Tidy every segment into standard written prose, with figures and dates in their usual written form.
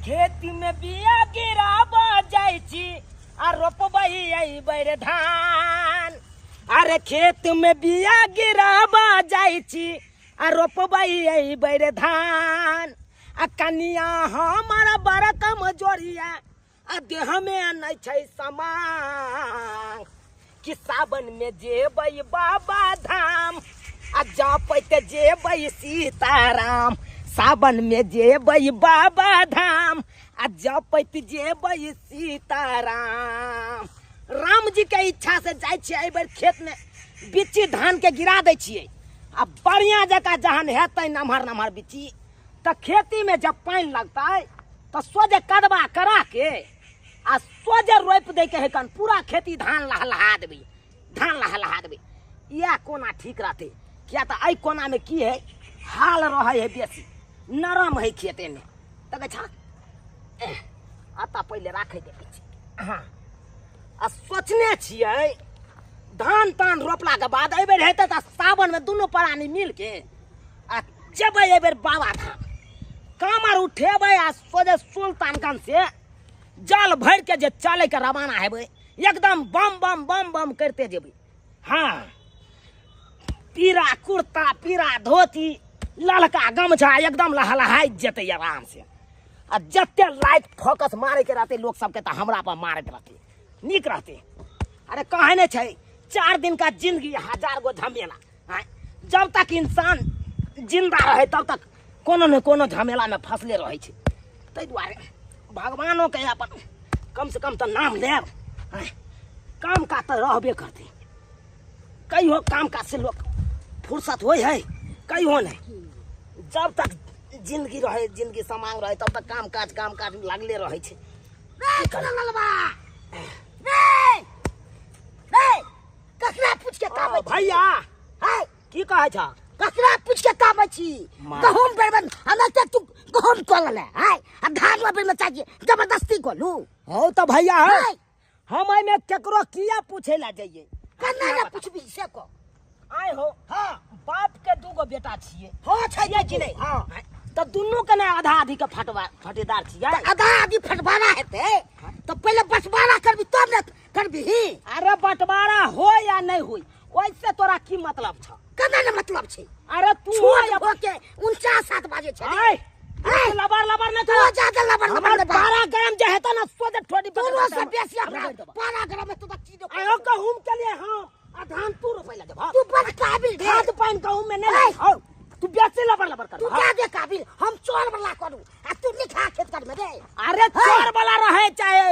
खेत में बिया गिराबा जाइ छी आ रोपबै अइबेर धान। अरे खेत में बिया गिराबा जाइ छी आ रोपबै अइबेर धान। आ कनिया हमर बड़ कमजोरिया आ देह में नहि छै समांग। कि सावन में जेबै बाबा धाम आ जपैत जेबै सीताराम। सावन में जेबै बाबा धाम आ जपैत जेबै सीताराम। राम जी के इच्छा से जाइ छियै एहि बेर खेत में बिच्ची धान के गिरा दै छियै आ बढ़िया जकाँ जहन हेतै नमहर नमहर बिच्ची तऽ खेती में जब पानि लगतै तऽ सोझे कदबा करा के आ सोझे रोपि दै के है कन पूरा खेती धान लहलहा देबै, धान लहलहा देबै। इएह कोना ठीक रहतै, किया तऽ एहि कोना में की है हाल रहै है बेसी, नरम है खेत एने। तऽ छा अतऽ पहिले राखै दे बिच्ची। हाँ आ सोचने छियै धान तान रोपला के बाद एहि बेर हेतै तऽ सावन में दुनू प्राणी मिल के आ जेबै एहि बेर बाबा धाम। कामर उठेबै आ सोझे सुल्तानगंज से जल भरि के जे चले के रवाना हेबै, एकदम बम बम बम बम करते जेबै। हाँ पीरा कुर्ता पीरा धोती ललका गमछा एकदम लहलहाइत जेतै आराम से। आ जते लाइट फोकस मारे के रहतै लोक सबके तऽ हमरा पर मारैत रहतै, नीक रहतै। अरे कहै नहि छै 4 दिन का जिंदगी 1000 गो झमेला। जब तक इंसान जिंदा रहे तब तक कोनो ने कोनो झमेला में फंसले रहै छै। ताहि दुआरे भगवानो के अपन कम से कम तऽ नाम लेब। काम काज तऽ रहबे करतै, कहियो काम काज से लोक फुर्सत होइ है कहियो नहि। जब तक जिंदगी रहे, जिंदगी समांग रहे तब तक काम काज लागले रहै छै। ककरा पूछ के कामै भैया की कहै छ? ककरा पूछ के कामै छी? गहूम बेरबन हमरा ते तू गहूम कऽ लेले है आ धान रोपै में चाहिए जबरदस्ती कलू। हौ तऽ भैया हम एहिमे केकरो किया पूछे ला जइयै? कन्ना ने पूछबी से कह। आय हो हाँ बाप के 2 गो बेटा छियै। हाँ छै कि नहि? हाँ तऽ दुनू के ने आधा आधी के फटवा फटेदार छियै। आधा आधी फटवारा हेतै तऽ पहिले बंटवारा करबी तब ने करबी। अरे बंटवारा हो या नहि होय ओहिसे तोरा की मतलब छ? केना ने मतलब छै? अरे तू छोट के 49 बाजे छै। लबर लबर नहि तू ज्यादा लबर लबर नहि 12 ग्राम जे हेतै ने सोझे ठोडी तोरो से बेसी हमरा 12 ग्राम हेतौ तऽ की देबौ? आयो गहूम के लिए हाँ आ धान तू रोपै ला देबह। तू बड़ काबिल खाद पानि गहूम में नहि हौ, तू बेसी लबर लबर कर। तू ज्यादा काबिल, हम चोर वाला करू आ तू निखा खेत कर में रे। अरे चोर वाला रहे चाहे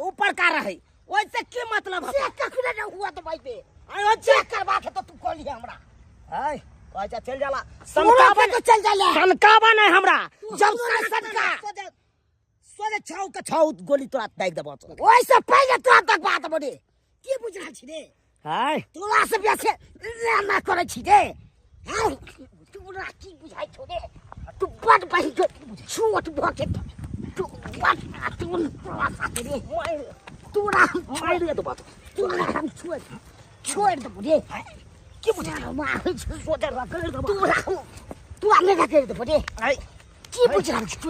ऊपर का रहे ओइसे की मतलब है? से कखनो न हुआ तो भाई बे। आयो चेक करबा के तो तू कहली हमरा। हाय अच्छा चल जाला सनकाबा तो चल जाला। सनकाबा नहीं हमरा जब सनका सोझे छाउ के छाउ गोली तोरा दागि देबौ। ओइसे पहिले तोरा तक बात बड़े की बुझ रहल छी रे? हाय तोरा से बेसी ना करै छी रे। हाय तोरा की बुझाइ छौ रे? तू बड़ बहि छोट भ के तू बड़ तू तोरा साथे रे तोरा मारि देबौ। तोरा हम छोड़ छोड़ देबौ रे। की बुझाइ मारै छौ? सोझे रगड़ि देबौ तोरा। तू आने रगड़ि देबौ रे। की बुझ रहल छी तू?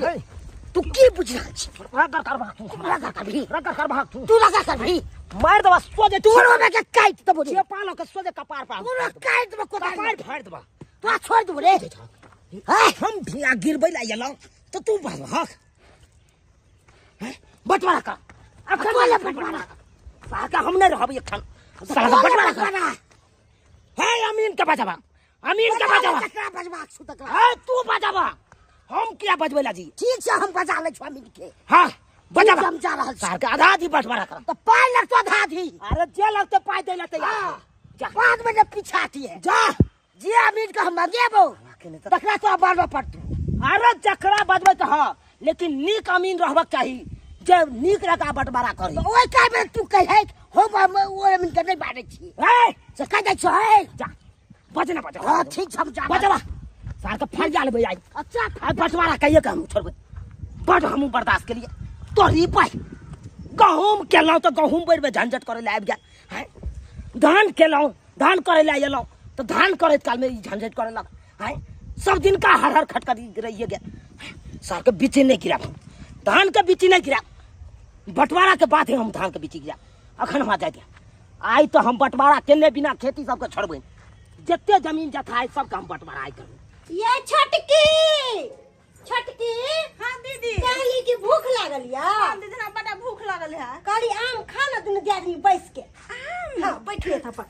तू की बुझ रहल छी? रगड़ करबा तू, रगड़ करबी, रगड़ करबा तू, तू रगड़ करबी मारि देबौ सोझे। तोरो में के काटि देबौ रे। पालो के सोझे कपार पर तोरा काटि देबौ, कपार फाड़ि देबौ तोरा, छोड़ देबौ रे। हम भिया गिरबै ला एलहुँ तऽ तू बजबहक बंटवारा कर। अखन बंटवारा साका हम नहि रहब एखन। बंटवारा कर। हे अमीन के बजबा, अमीन के बजबा। ककरा बजबाक छौ तकरा? हे तू बजबा, हम किया बजबै ला जी? ठीक छै हम बजा लै छौ अमीन के। हाँ बजबा, हम जा रहल छी। सार के आधा आधी बंटवारा कर तऽ पाइ लगतौ आधा आधी। अरे जे लगतै पाइ दै ला तैयार जा, बाद में ने पीछा है जा। जे अमीन के हम मंगेबौ तकरा तो बारबा पड़तौ। अरे जकरा बजबै तऽ हँ, लेकिन नीक अमीन रहबाक चाही जे नीक रका बंटवारा करी। ओहि कालमे तू कहै हम ओहि अमीन के नहि बाजै छी से कहि दै छौ। जा बजना बजा। हाँ ठीक छै हम जा बजबा। सार के फरिया लेबै आइ। अच्छा आइ बंटवारा कहिए के हम छोड़बै। बड हमहूँ बर्दाश्त केलियै तोरी पाइ। गहूम केलहुँ तऽ गहूम बेरमे झंझट करै लए आबि गेल। धान केलहुँ धान करै लए एलहुँ तऽ धान करैत कालमे ई झंझट करै लग। सब दिन का हर हर खटखट रहिए गेल। सार के बीचे नहि गिराब, धान के बिची नहीं गिरा। बंटवारा के बाद हम धान के बिची गिरा। अखन हमरा जाय दे। आइ तो हम बंटवारा केने बिना खेती सबके छोड़बै। जते जमीन जथा है सबके हम बंटवारा आइ करबै। ये छोटकी छोटकी। हां दीदी। कहली कि भूख लागल या? हां दीदी, हमरा बड़ा भूख लागल है। कहली आम खा ना दुनू दियादनी बैस के। आम? हां बैठिए था पर।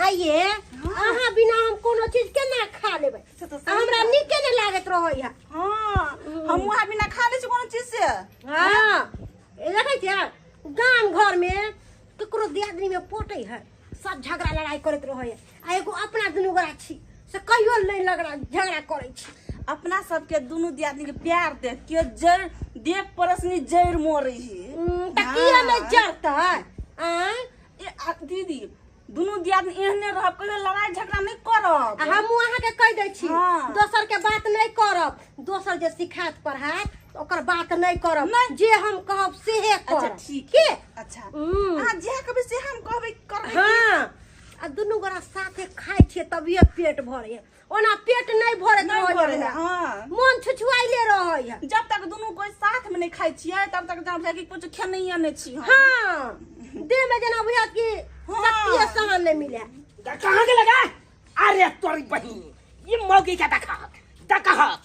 आइए अहाँ बिना हम कोनो चीज केना खा लेबै? हमरा नीके नहि लागैत रहै। हां हम वहां बिना खा लै छी कोनो चीज से। हां देखै छियै गाम घर में ककरो दियादनी में पोटै है, सब झगड़ा लड़ाई करैत रहै है। आ एगो अपना दुनू गोरा छी से कहियो नहि लगड़ा झगड़ा करै छी। अपना सबके दुनू दियादनी के प्यार देख के जड़ देख परसनी जड़ मोरै है। त किया नहि जड़तै? आँय दीदी दुनू दियादनी एहने रहब, कहियो लड़ाई झगड़ा नहि करब। आ हमहूँ अहाँके कहि दै छी दोसर के बात नहि करब, दोसर जे सिखात पढ़ात ओकर बात नहि करब, जे हम कहब सेहे करब। अच्छा ठीक के? अच्छा अहाँ जे कहबै से हम कहबै करबै। हाँ आ दुनू गोरा साथे खाइ छियै तभिए पेट भरै है, ओना पेट नहि भरैत रहै। हाँ मन छुछुआइले रहै है। जब तक दुनू कोई साथ में नहीं खाइ छियै तब तक जान बुझाय कि कुछ खेनैये नहि छी। हाँ देह में जेना बुझायत कि शक्तिये सहन नहि मिले। कहाँ के लगा? अरे तोरी बहिन ये मौगी के देखा देखा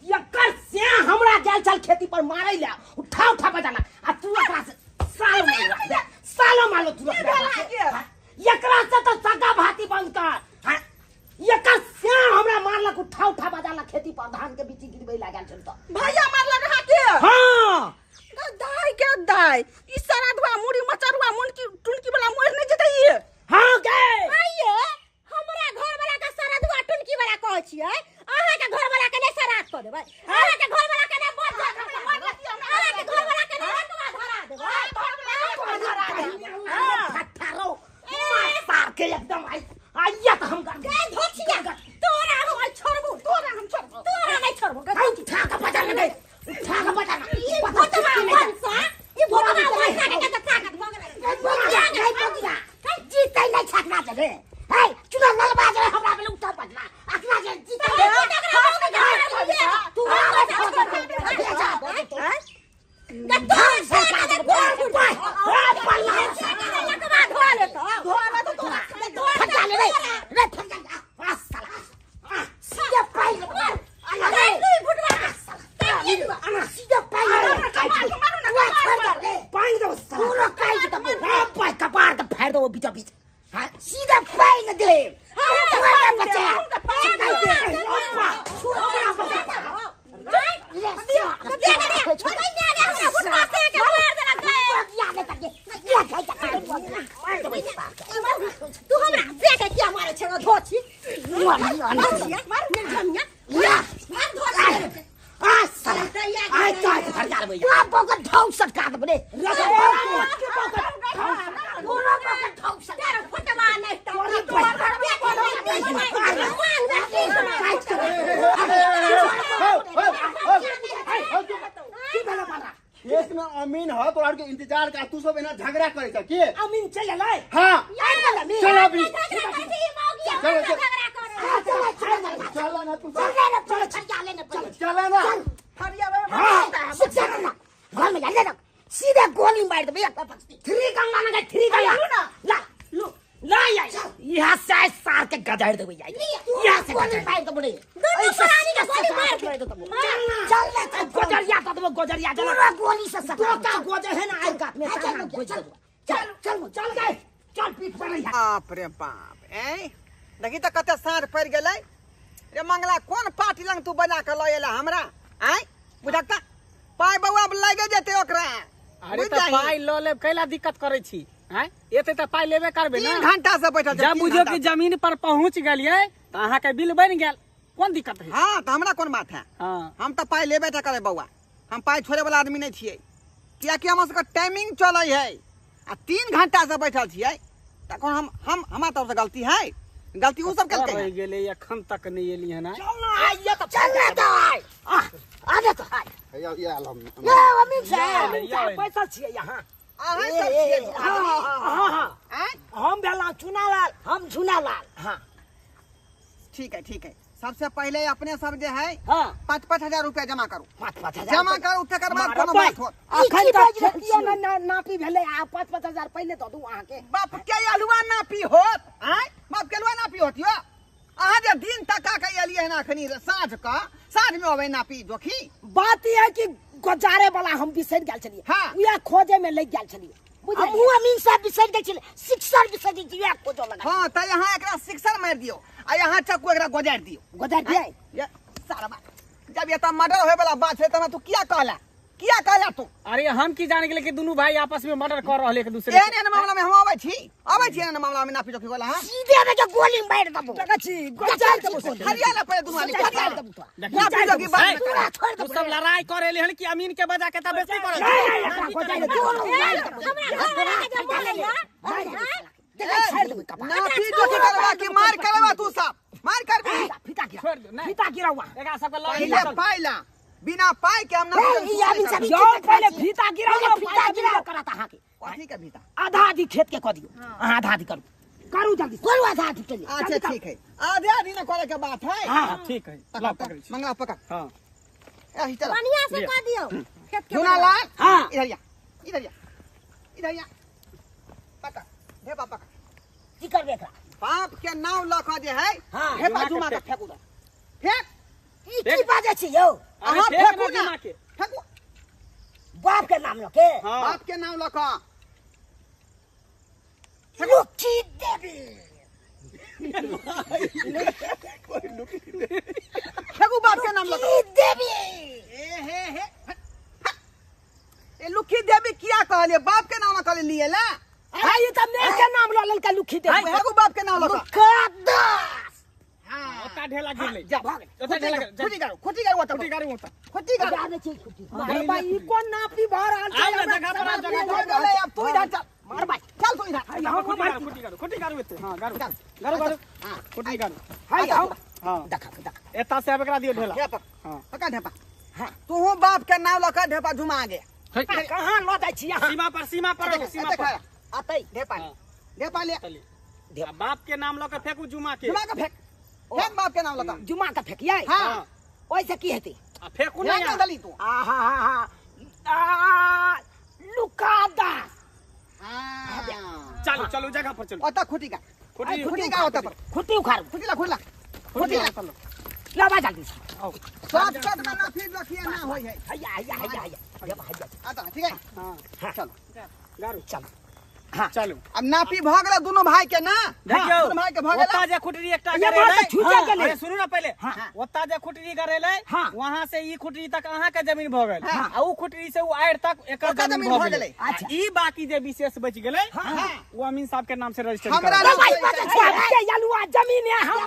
एकर से हमरा गेल छल खेती पर मारै ला उठा उठा बजाना आ तू एकरा से सालो मारो सालो मारो तू एकरा से तो सगा भाती बंद कर। एकर से हमरा मारलक उठा उठा बजाना खेती पर धान के बीची गिरबै लागल छल तो भैया मारलक अहाँ के? हां दाई के दाई ई सारा धुआ मुड़ी मचरुआ मुनकी टुनकी वाला मोर नहीं जतै ये। हां गे आइए हमरा घर वाला के सारा धुआ टुनकी वाला कहै छियै, अहाँ के घर वाला के नहि सरात कऽ देबै, अहाँ के घर वाला के नहि बड़ अहाँ के घर वाला के नहि रतवा धरा देबै। हां फटारो मार सार के एकदम आई आइया त हम कर गे धोछिया तोरा हम आई छोड़बो, तोरा हम छोड़बो, तोरा नहीं छोड़बो। उठा के बजा ले, उठा के बजा ई भोटवा वंशा, ई भोटवा वंशा के कते ताकत भऽ गेलै। नहीं बगिया जीतै नहीं छकना रे। हे चुना ललबा जे हमरा बेल उठा बजना अखना जे जीतै तू हमरा धान से काट दे पल्ला लकवा धो ले तो धोला तो तोरा फटा ले रे रे फटा आ साला सीधा पाई अरे तू भुटवा अना सीधा पाई मारू ना पाई दो पूरा काई दे पाई कपार के फाड़ दो बीच बीच। हां सीधा पाई न दे हां बच्चा नहीं दे अप्पा हमरा बच्चा तू हमरा से के किया मारे छै धोछी मार झमिया मार धोछी आ साला आइ तो घर जा रे तू बगल ढौक सटका दे रे पूरा बगल ढौक सटका तेरा फटवा नहीं तो खेत में अमीन ह तोरा के इंतजार का तू सब एना झगड़ा करे छ के अमीन चल अलै। हां चल अभी चल चल ना तू चल चल ले ना चल ना हरिया हां शिक्षा ना घर में जा ले सीधे गोली मार देबे थ्री गंगा ना थ्री गंगा ला लो ला यहाँ से सार के गजाड़ देबे यहाँ से गोली मार देबे दोनों प्राणी के गोली मार दे चल ना गोजरिया त देबो गोजरिया पूरा गोली से सटा का गोजर है ना आई काट में चल चल चल चल गए चल पीठ पर बाप रे बाप ए देखी त कते साँझ पड़ गेलै रे मंगला कोन पार्टी लंग तू बना के लऽ एला हमरा आय बुझक त पाइ बौआ लागे जेतै ओकरा। अरे त पाइ ल लेब कैला दिक्कत करै छी आय एते त पाइ लेबे करबे ना। 3 घंटा से बैठल जब बुझो कि जमीन पर पहुंच गेलियै त अहाँ के बिल बन गेल, कोन दिक्कत है? हां त हमरा कोन बात है? हां हम त पाइ लेबे टा करे बौआ, हम पाइ छोड़े वाला आदमी नहीं छियै, कियाकि हमर सबके टाइमिंग चलै है आ 3 घंटा से बैठल छियै त कोन हम हमरा तरफ से गलती है? गलती उ सब केलकै रह गेलै अखन तक नहीं एली हन। चल ना आइया त चल ना त आइ आ जा त आइ ये आल हम ये अमीन साहब पैसा छियै यहाँ अहाँ सब छियै। हां हां हम भेला चुनालाल, हम झुनालाल। हां ठीक है ठीक है। सबसे पहले अपने सब जे है हां 5-5 हजार रुपया जमा करू। 5-5 हजार जमा करू तकर बाद कोनो बात होत। अखन त खेतियो न नापी भेलै आ 5-5 हजार पहिले दऽ दू अहाँ के। बाप के अलुआ नापी होत? आय बाप के अलुआ नापी होत यो? अहाँ जे दिन तका के एलियै हन अखनी साँझ का, साँझ में अबै नापी जोखी। बात ई है कि गुजारे वाला हम बिसरि गेल छलियै। हां उया खोजे में लागि गेल छलियै। हमहूँ अमीन साहब बिसरि गेल छलियै, सिक्सर बिसरि गेल छलियै खोजऽ लगा। हां त यहाँ एकरा सिक्सर मारि दियौ आ यहाँ चक्कू एकरा गोजारि दियौ। गोजारि दियै? ये सारा बात जब ये त मर्डर होय वाला बात छै त तू किया कहला? किया कहला तू? अरे हम की जान गेले कि दुनू भाई आपस में मर्डर कर रहले एक दूसरे। एहन एहन मामला में हम आबै छी, आबै छी एहन मामला में नापी जोखी वाला। हां सीधे में के गोली मारि देबो। देखै छी गोजारि देबो। हरियाला पे दुनू आदमी गोजारि देबो तोरा। नापी जोखी बात में पूरा छोड़ तू सब लड़ाई करे हन कि अमीन के बजा के त बेइज्जती करल। नहीं गोजारि देबो। हमरा देखै छोड़ देबो कपार। नापी जोखी करबा कि मार करबा तू सब? मार करबी। फीता गिरा, छोड़ दो, नहीं। फीता गिरा हुआ। एकरा सबके लड़ाई पहिले पाइला बिना पाई के हम ना ई आदमी सब जो पहले फीता गिरा हुआ, फीता गिरा कराता अहाँ के। कथी के फीता? आधा आधी खेत के कह दियो। अहाँ आधा आधी करू, करू जल्दी। करू आधा आधी के लिए। अच्छा ठीक है, आधे आधी ना करे के बात है। हां ठीक है, ला पकड़ छी। मंगला पकड़। हां एही चल बढ़िया से कह दियो खेत के। झुनालाल हां इधर या, इधर या, इधर या, पकड़ ढेपा पकड़। की करबे एकरा? बाप के नाव ल क जे है ढेपा जुमा के फेकू दो। फेक। ई की बाजै छी यौ? अहाँ फेकू ना, फेकू बाप के नाम ल के। बाप के नाम ल क लुकी देवी। फेकू बाप के नाम ल लुकी देवी। ए हे हे ए लुकी देवी किया कहलिए? बाप के नाम कहलिए लिए ला। अरे ई त मेघ के नाम ल लेलकै लुखी देवी। फेकू बाप के नाम ल क। लुका दास। हां ओता ढेला गिरलै। जा भाग। ओता ढेला खुटी गारू, खुटी गारू ओता, खुटी गारू ओता, खुटी गारू। आबे छी खुटी। मार भाई ई कोन नापी भर आल छै? जगह पर आ, जगह पर गेलै। अब तू इधर चल। मार भाई चल तू इधर। हां खुटी गारू, खुटी गारू, खुटी गारू एते। हां गारू गारू गारू। हां खुटी गारू। हाय आओ। हां देखा देखा एता से अब एकरा दियो ढेला। ढेपा। हां पकड़ ढेपा। हां तू बाप के नाम ल क ढेपा झुमा गे। कहां ल जाइ छी अहाँ? सीमा पर, सीमा पर, सीमा पर आतै ढेपा ढेपा ले। बाप के नाम ल के फेकू जुमा के। जुमा के फेक। फेक बाप के नाम ल क। जुमा के फेकियै? हां ओइसे की हेतै? आ फेकू ना ना दली तू। आहा हा आ लुका दास। हां चलो चलो जगह पर चलो। ओता खुटी का, खुटी खुटी का ओता पर खुटी उखाड़ू। खुटी ला, खुटी ला, खुटी ला। लाबा जल्दी से। आओ सात सात में ना फिर रखिए ना होय है। हैया हैया हैया हैया हैया। आता ठीक है। हां चलो गारू चलो। हां चलू। अब नापी भ गेल दोनों भाई के ना। देखियो दोनों भाई के भ गेल। ओता जे खुटरी एकटा ये करे बात लै। छूटे गेलै। अरे सुनू ना पहले। ओता जे खुटरी करे लै वहां से ई खुटरी तक अहाँ के जमीन भ गेल आ ऊ खुटरी से ऊ आड़ तक एकर जमीन भ गेलै। अच्छा ई बाकी जे विशेष बच गेलै ऊ अमीन साहब के नाम से रजिस्टर हमरा करा। भाई के यलुआ जमीन है हम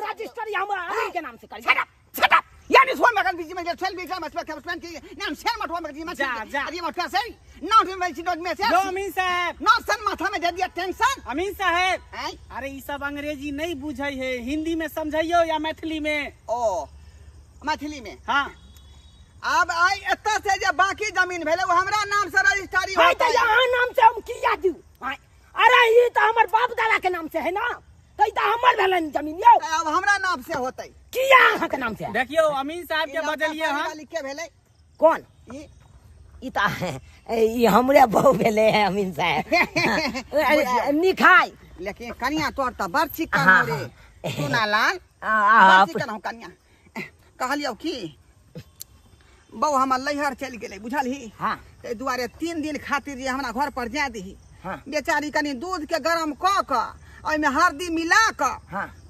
रजिस्टर हम अमीन के नाम से करी। Shut up, shut up. यानी सोन मगन बीजी में चल बीजा मत के उसमें की नाम शेर मटवा में जी मत। अरे मटवा से ना में जी में से लो अमीन साहब ना सन माथा में दे दिया टेंशन। अमीन साहब अरे ई सब अंग्रेजी नहीं बुझै है, हिंदी में समझाइयो या मैथिली में? ओ मैथिली में। हां अब आई एत से जे बाकी जमीन भेले वो हमरा नाम से रजिस्ट्री होय त यहाँ नाम से हम किया दू? अरे ई त हमर बाप दादा के नाम से है ना, त ई त हमर भेलन जमीन यौ। अब हमरा नाम से होतै किया अहाँ के नाम से? देखियो अमीन साहब के बदलिए हम लिखे भेले कौन? ई त ई हमरे बहु भेले है अमीन साहब। निखाई लेकिन कनिया तोर त बड़ चिकन हो रे सुनालाल, बड़ चिकन हो कनिया। कहलियौ की बहु हमर लैहर चलि गेलै बुझलही। हां ताहि दुआरे 3 दिन खातिर जे हमरा घर पर जाय दही। बेचारी कनि दूध के गरम क क ओहिमे हरदी मिला क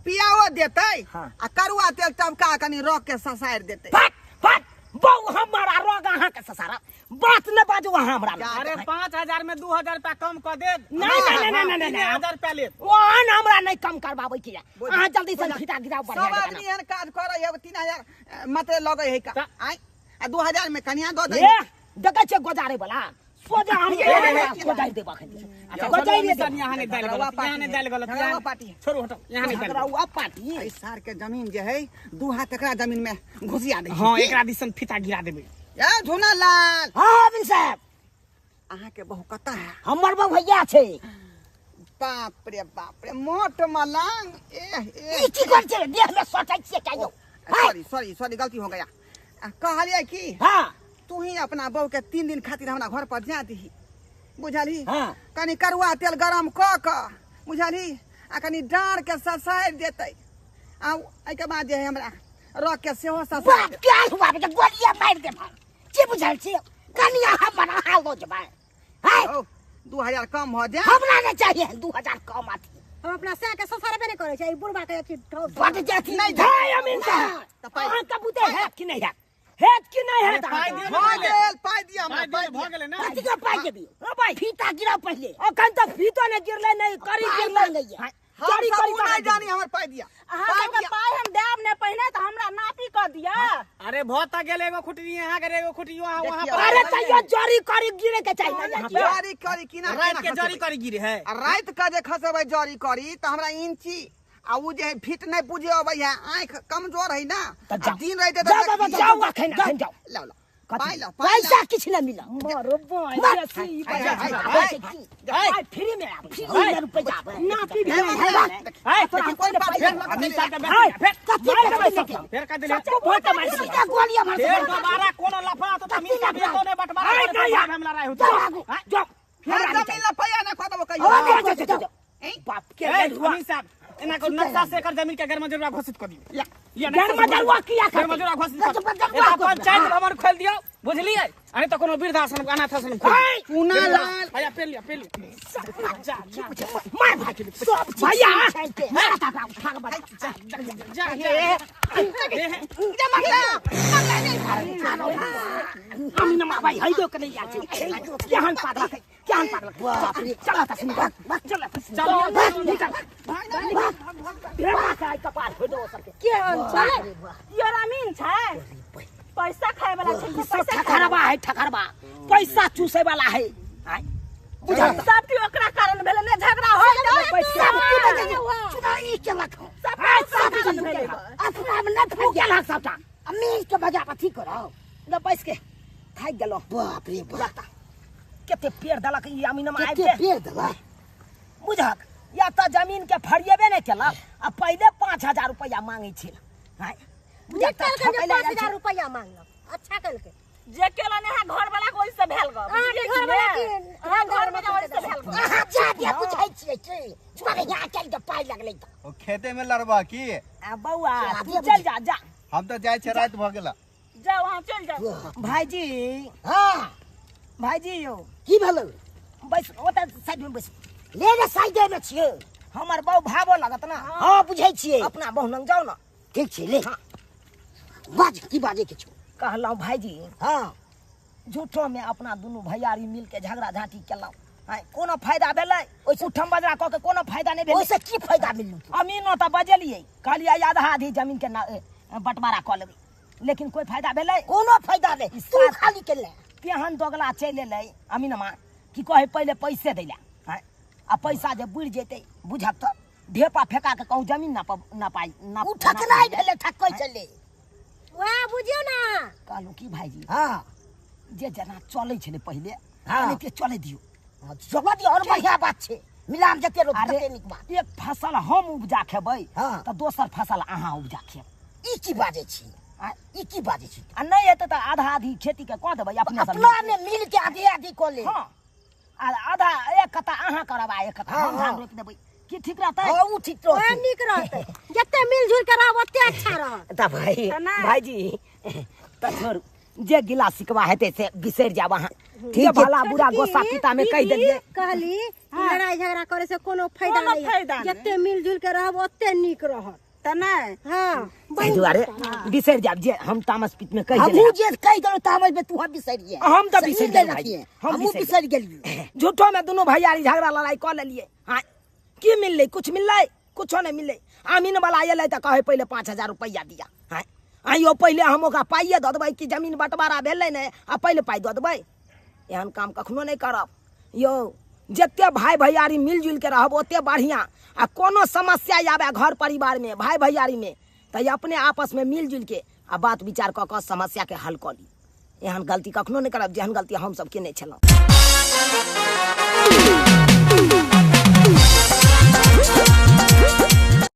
पियाओ देतै आ करुआ तेल टपका कनि रख के ससारि देतै। फट फट बहु हमरा रोग अहाँ के ससारा बात न बाजू अहाँ हमरा। अरे 5000 में 2000 रुपया कम क दे। नहीं नहीं नहीं नहीं नहीं 3000 रुपया ले। ओहन हमरा नहीं कम करबाबै के अहाँ जल्दी से फीता गिराउ। सब आदमी एहन काज करै है 3000 मात्र लगै है का आइ आ 2000 में कनिया दऽ दै। देखै छियै गोजारे वाला सोजा हम गोजारि देब अखन। अच्छा गोजारि यहाँ नहीं दाल गलत, यहाँ नहीं दाल गलत, यहाँ पार्टी छोड़ो हटो, यहाँ नहीं दाल झगड़ा पार्टी। एहि सार के जमीन जे है 2 हाथ एकरा जमीन में घुसिया दै। हां एकरा दिसन फीता गिरा देबै। ए झुनालाल। हां अमीन साहब अहाँ के बहु कतऽ है? हमर बहु भैया छै। बाप रे बाप रे, मोट मलांग। ए ए ई की कर छै देह में सटै छियै कहियो? सॉरी सॉरी सॉरी, गलती हो गया। कहलियै की, हाँ तू ही अपना बहू के 3 दिन खातिर हमरा घर पर जा दही, बुझलही? हाँ। कनी करुआ तेल गरम क क, बुझलही, आ कनी डाँर के ससारि देतै, आ एहिके बाद जे है हमरा रख के सेहो ससारि बाप देतै। क्या हुआ बेटा, गोलियां मार दे भाई। की बुझल छी कनिया हमर अहाँ लो जेबै? हैं? हौ, 2000 कम हो जाए। हमरा नहीं चाहिए 2000 कम अथी। हम अपना सह के ससुरबे नहीं करै छै, ई बुढ़बा के अथी ठोक। बड जाति नहीं है अमीन साहब, तऽ पाइ- अहाँ कबूतर हैत कि नहीं हैत? हैत कि नहीं हैत? पाइ अहाँके? दियौ ने भऽ पहिले। गेल, पाइ दिअ हमरा, पाइ पाइ दियौ, भऽ दिअ। गेलै ने। कथी के पाइ देबियौ? ओ भाई, फीता गिराउ पहिले। अखन तक फीतो नहि गिरलै, नहि करी पाइ गिरलै। मांगैया। हाँ, हम चोरी सब करी उ कहाँ नहि जानी, देबै? हमर पाइ दिअ। अहाँ पाइ सबके दिअ। पाइ हम देब ने पहिने, तऽ हमरा नापी कऽ दिअ। अरे भऽ तऽ गेल एगो खुटरी अहाँ के, एगो खुटरी वहाँ वहाँ देखियौ। पर। अरे तैयो चोरी करी गिरे के चाही ना यहाँ पे। जरी करी किना राति के जरी करी गिरे है। आ राति के जे खसेबै जरी करी तऽ हमरा इंची आ उ जे है फिट नहि बुझे अबै है, आँखि कमजोर है ना। तऽ आ जाउ। दिन रहतै जाउ, तऽ जाउ, जाउ, अखन अखन जाउ। लाउ लाउ, कथी? पाइ लाउ, पाइ लाउ। पैसा किछु नहि मिलल। मारो बाई, से हाय, हाय, हाय, हाय। हाय, फ्री में आबै। फ्री में रुपैआ आबै। नापी भी हे, नहीं हे, है। है, तोरा कोन कोन पाइ पाइ दिअ? अमीन साहब के हाय, फेर कथी मारि देबै कथी सबके। फेर कह देलियै। सबको बहुत मारि देबै। सीधा गोली मार फेर दोबारा कोनो लफड़ा तो अमीन साहब एतो नहि बटवारा हाय, करे, नहीं, हम लड़ाई होतै। जाउ आगू, जाउ। फेर हमरा नहीं जमीन ला पैया नहि खो देबो चाही। कहियो। जाउ, जाउ, जाउ, जाउ। बाप के ए, लड़ुआ। अमीन साहब, एना करू, नक्शा से एकर जमीन के गैरमजरूरा घोषित कऽ दियौ। या गैरमजरूआ किया करतै? गैरमजरूरा घोषित कऽ दियौ। गैरमजरूआ एतऽ पंचायत भवन खोलि दियौ, बुझलियै? आ नहि तऽ कोनो वृद्धाश्रम अनाथ आश्रम खोलि दियौ। हाय, चूना लाल। हैया पेल लिअ, पेल लिअ। जा, जा, मार भाई सब भैया। मार ताकरा उठा के बजा। जा, जा। ए, हे। अमीन मा भाई, हई दो के नहीं आछे। केहन पागल है, केहन पागल है। बाप रे। चला ता सुन, चला ता सुन। चल, निकल। भेड़ा के आइ कपार फोड़ि देबो सबके। केहन छै? ई अमीन छै, पैसा खाय वाला छै, ई सब पैसा खाय ठकरबा है, ठकरबा। पैसा चूसे वाला है। आय, बुझल? सब के ओकरा कारण भेलै ने झगड़ा होय पैसा सब की बजे चुना ई केलक हौ? सब आय, ओकरा सब कारण चीज भेलै। केलक। अपना में नहि तू केलक सबटा। अमीर के बजा अथी करौ। ल बैस के थाकि गेलो। बाप रे बाप, कते पेड़ देलक ई अमीनमा आबि कते के। पेड़ देलक। बुझक या तऽ जमीन के फरिएबे नहि केलक आ पहिले 5000 रुपया मांगै छल। आय, बुझक तऽ निकल के जे ठकै लए जाइ 5000 छै। रुपैआ मांगलक, अच्छा केलकै। जे केला ने अहाँ घर वाला के ओहिसँ भेल गो। अहाँके घर वाला के अहाँ घर वाला ओहिसँ भेल गो। अहाँ जा दिया बुझै छियै की चुना यहाँ चलि के पाइ लगलै तऽ। ओ खेते में लड़बा की? आ बौआ, तू चल जा, जा। हम तऽ जाइ छियै, राति भऽ गेला। जाउ अहाँ, चलि जाउ। भाईजी। हाँ। भाईजी यौ। की भेलै? बैस ओतऽ साइड में बैस। ले ने साइडे में छियै। हमर बहु भावो लगत ना। हाँ बुझै छियै। अपना बहु लग जाउ ना। ठीक छै, ले बाज, की बाजै के छौ? कहलहुँ भाईजी, हाँ झूठो में अपना दुनू भैयारी मिल के झगड़ा झांटी केलहुँ। आँय, कोनो फायदा भेलै? उठम बजरा कऽ के कोनो फायदा नहि भेलै। ओहिसँ की फायदा मिलल? अमीनो तऽ बजेलियै, कहलियै आधा आधी जमीन के बंटवारा कऽ लेबै, लेकिन कोई फायदा भेलै? कोनो फायदा नहि, तू खाली केले। तेहन दोगला चलि एलै अमीनमा की कहै पहिले पैसे दै लए। आँय, आ पैसा जे बुड़ि जेतै बुझक तऽ ढेपा फेका के कहूँ जमीन ना ना पाइ ना। ओ ठकनाइ भेलै, ठकै छलै। वएह बुझियौ ना। कहलहुँ की भाईजी, हाँ जे जेना चलै छलै पहिले हाँ। तेनाहिते चलै दियौ। चलऽ दियौ, आओर बढ़िआँ बात छै, मिलान जते रोप अरे तते नीक बात। एक फसल हम उपजा खेबै हाँ। तऽ दोसर फसल अहाँ उपजा खेब। ई की बाजै छी? आँय? ई की बाजै छी? आ नहि हेतै तऽ आधा आधी खेती के कऽ देबै अपने सब। अपना में मिल के आधे आधी कऽ ले। हाँ, आ आधा एक कत्ता अहाँ करब आ एक कत्ता हाँ, हम धान हाँ। रोपि देबै, की ठीक रहतै? हाँ उ ठीक वएह रहतै। नीक रहतै, जते मिलजुल के रहब ओते अच्छा रहत। तऽ भाई तऽ नहि। भाईजी तऽ छोड़ू, जे गिला सिकवा हेतै से बिसरि जायब अहाँ। ठीक जे छै। भला बुरा गोस्सा पिता में कहि देलियै। कहली लड़ाई झगड़ा करे से कोनो फायदा कोनो नहीं, फायदा नहि। जते मिलजुल के रहब ओते नीक रहत। तऽ नहि। हाँ ताहि दुआरे बिसरि जायब जे हम तामस पित में कहि हमहूँ देलियै। जे कहि देलहुँ तामस में तू हम बिसरि हम तऽ बिसरि गेलियै भाई। हम हम हमहूँ बिसरि बिसरि गेलियै। झूठो में दुनू भैयारी झगड़ा लड़ाई कऽ लेलियै। हाँ, की मिललै? कुछ मिललै? कुछो नहि मिललै। अमीन वाला एलै तऽ कहै पहिले 5000 रुपैआ दिया। हाँ आइयो पहिले हम ओकरा पाइए दऽ देबै कि जमीन बंटवारा भेलै नहि आ पहिले पाइ दऽ देबै? एहन काम कखनो नहि करब यौ। जते भाई भैयारी मिलजुल के रहब ओते बढ़िआँ। आ कोनो समस्या आबे घर परिवार में भाई भैयारी में तऽ अपने आपस में मिलजुल के आ बात विचार कऽ कऽ समस्या के हल कऽ ली। एहन गलती कखनो नहि करब जेहन गलती हमसब केने छलहुँ।